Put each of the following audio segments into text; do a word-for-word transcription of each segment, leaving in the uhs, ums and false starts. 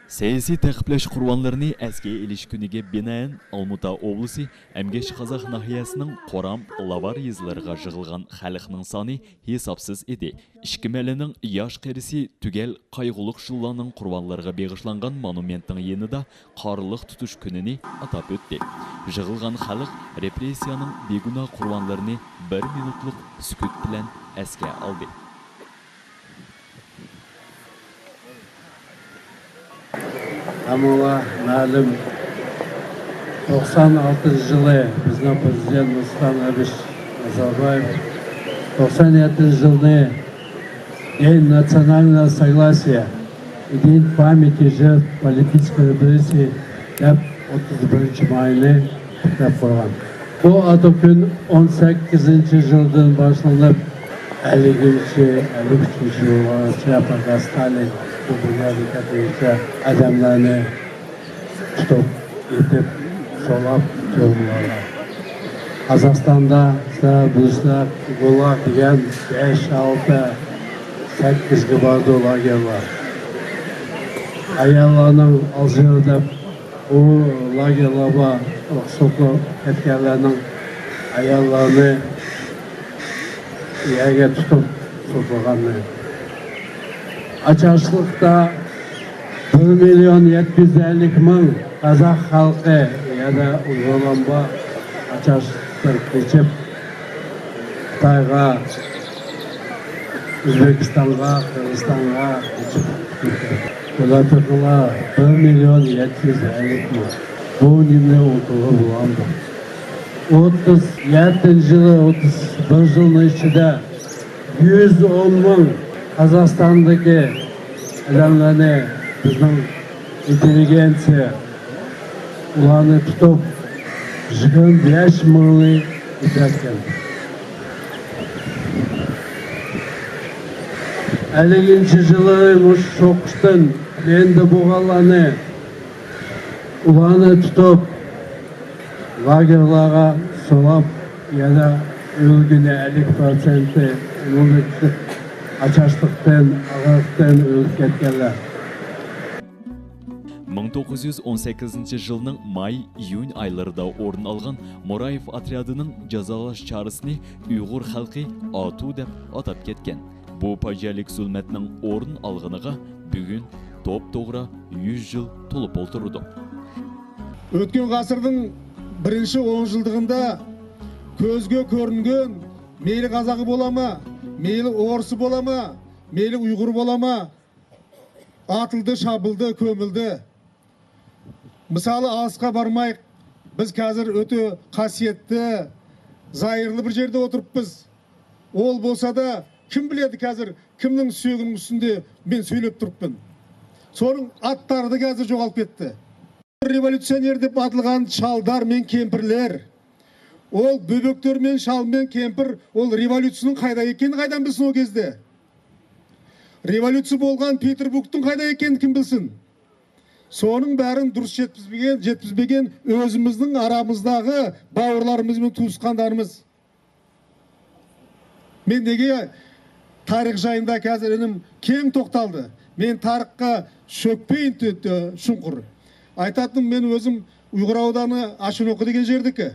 سەيياسىي تەقىبلەش قۇربانلىرىنى ئەسكە ئېلىش كۈنىگە بىنائەن، ئالمۇتا ئوبلىسى ئەمگەچ قازاق ناھىيەسىنىڭ قورام، لاۋار يېزىلىرىغا يىغىلغان خەلقنىڭ سانى ھېسابسىز ئىدى. ئىككى مەھەللىنىڭ ياش-قېرىسى تۈگەل قايغۇلۇق يىللارنىڭ قۇربانلىرىغا بېغىشلانغان مونۇمېنتنىڭ يېنىدا قارلىق تۇتۇش كۈنىنى ئاتاپ ئۆتتى. يىغىلغان خەلق رېپرېسسىيەنىڭ بىگۇناھ قۇربانلىرىنى بىر مىنۇتلۇق سۈكۈت بىلەن ئەسكە ئالدى. ھەممىڭلار مەلۇم، توقسان ئالتىنچى يىلى بىزنىڭ پرېزىدېنت نۇرسۇلتان ئەبىش نازاربايېۋ توقسان يەتتىنچى يىلنى День национального согласия и День памяти жертв политической репрессии دەپ ئوتتۇز بىرىنچى ماينى تىكلەپ قويغان. بۇ ئاتىكۈن ئون سەككىزىنچى يىلدىن باشلىنىپ، ئەللىكىنچى، ئەللىك ئۈچىنچى يىلغىچە پەقەت ستالىن بۇ دۇنيادىن كەتكىنىچە ئادەملەرنى تۇتۇپ، ئېتىپ، سولاپ، تۈرمىلەرگە. قازاقىستاندا سىلەر بىلىسىلەر، گۇلاگ دېگەن بەش، ئالتە، سەككىزگە بارىدۇ لاگېرلار. ئاياللارنىڭ ئالجىرى دەپ ئۇ لاگېرلارغا سوقۇپ كەتكەنلەرنىڭ ئاياللارنى يەرگە تۇتۇپ سوقۇغاننى. ئاچارچىلىقتا بىر مىليون يەتتە يۈز ئەللىك مىڭ قازاق خەلقى يەنە ئۇيغۇرلارمۇ ئاچارچىلىقتىن قېچىپ، خىتايغا، ئۆزبېكىستانغا، قىرغىزىستانغا قېچىپ كەتكەن. بۇلار تېخىلا بىر مىليون يەتتە يۈز ئەللىك مىڭ. بۇ نېمىنى ئۇنتۇغىلى بولامدۇ؟ ئوتتۇز يەتتىنچى يىلى، ئوتتۇز بىر يىلنىڭ ئىچىدە يۈز ئون مىڭ قازاقىستاندىكى ئادەملەرنى بىزنىڭ ئىنتېللىگېنسىيە ئۇلارنى تۇتۇپ، يىگىرمە بەش مىڭنى ئۆلتۈرگەن. ئەللىكىنچى يىلى مۇشۇ سوقۇشتىن پلېندا بولغانلارنى، ئۇلارنى تۇتۇپ، لاگېرلارغا سولاپ، يەنە ئۆلگىنى ئەللىك پىرسەنتى ئۇنىڭدىن ئاچارچىلىقتىن، ئاغرىقتىن ئۆلۈپ كەتكەنلەر. مىڭ توققۇز يۈز ئون سەككىزىنچى يىلنىڭ ماي، ئىيۇن ئايلىرىدا ئورۇن ئالغان مورايېف ئوتريادىنىڭ جازالاش چارىسىنى ئۇيغۇر خەلقى ئاتۇ دەپ ئاتاپ كەتكەن. بۇ پاجىئەلىك زۇلمەتنىڭ ئورۇن ئالغىنىغا بۈگۈن توپتوغرا يۈز يىل تولۇپ ئولتۇرىدۇ. ئۆتكەن ئەسىرنىڭ بىرىنچى ئون يىللىقىدا كۆزگە كۆرۈنگەن، مەيلى قازاقى بولامە، مەيلى ئورۇسى بولامە، مەيلى ئۇيغۇر بولامە، ئاتىلدى، شابىلدى، كۆمۈلدى. مىسالى ئالىسقا بارمايلى، بىز ھازىر ئۆتە قاسىيەتتە، زايىرلى بىر يەردە ئولتۇرۇپپىز. ئول بولسا دا، كىم بىلەيدۇ ھازىر كىمنىڭ سۆيگىنىنىڭ ئۈستىدە مەن سۆيلەپ تۇرۇپمەن. سونىڭ ئات تارىدى ھازىر جوغالاپ كەتتى. رېۋولۇتسىيونېر دەپ ئاتالغان چالدار مېن كېمپىرلەر. ئول بۆبەكتۆرمەن، شالمەن، كېمپىر، ئول رېۋولۇتسىيىنىڭ قايدا ئىكەننى قايدان بىلسۇن ئۇ كېزدە؟ رېۋولۇتسىيە بولغان پېتېربۇرگنىڭ قايدا ئىكەننى كىم بىلسۇن؟ سونىڭ بارىنى دۇرۇس يەتكۈزمىگەن، يەتكۈزمىگەن ئۆزىمىزنىڭ ئارامىزداغى باۋۇرلىرىمىز بىلەن تۇغۇسقانلىرىمىز. مەن نېگە تارىخ جايىندا ھازىر ئىنىم كەڭ توختالدى. مەن تارىخقا چۆكمەيمەن تۆ-، تۆ-، چوڭقۇر. ئېيتاتتىم، مەن ئۆزۈم ئۇيغۇر ئاۋۇدانى ئاشۇنوقى دېگەن يەردىكى.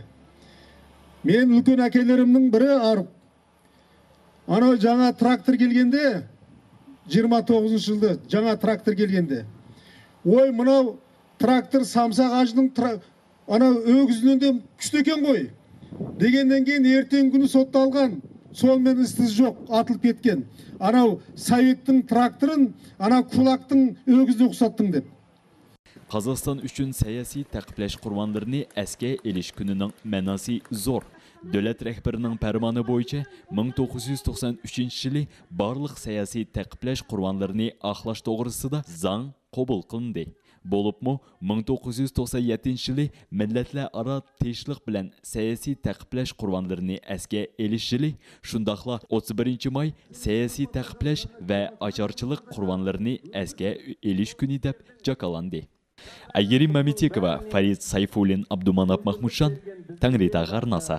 مېنىڭ ئۈلكەن ئاكىلىرىمنىڭ بىرى ئارۇق. ئانا جاڭا تىراكتور كەلگەندە، يىگىرمە توققۇزىنچى يىلدا جاڭا تىراكتور كەلگەندە، ۋوي، مانا تىراكتور سامساق ئاغىچىنىڭ تىرا-، ئانا ئۆگزىنىڭ كۈچتى ئىكەن غوي دېگەندىن كېيىن، ئەتىسى كۈنى سوتتا ئالغان، سول مېن ئىستىزى جوق، ئاتىلىپ كەتكەن. ئانا سوۋېتنىڭ تىراكتورىنى ئانا كۇلاكنىڭ ئۆگزىگە ئوخشاتتىڭ دەپ. قازاقىستان ئۈچۈن سەيياسىي تەقىبلەش قۇربانلىرىنى ئەسكە ئېلىش كۈنىنىڭ مەناسى زور. دۆلەت رەھبىرىنىڭ پەرمانى بويىچە، مىڭ توققۇز يۈز توقسان ئۈچىنچى يىلى بارلىق سەيياسىي تەقىبلەش قۇربانلىرىنى ئاقلاش توغرىسىدا زاڭ قوبۇل قىلىندى. بولۇپمۇ، مىڭ توققۇز يۈز توقسان يەتتىنچى يىلى مىللەتلەر ئارا تىنچلىق بىلەن سەيياسىي تەقىبلەش قۇربانلىرىنى ئەسكە ئېلىش يىلى، شۇنداقلا ئوتتۇز بىرىنچى ماي سەيياسىي تەقىبلەش ۋە ئاچارچىلىق قۇربانلىرىنى ئەسكە ئېلىش كۈنى دەپ جاكارلاندى. ئەيگىرىم مەمتىيېكوۋا، فەرىد سەيفۇللىن، ئابدۇماناپ مەخمۇتجان، تەڭرىتاغ ئارناسى.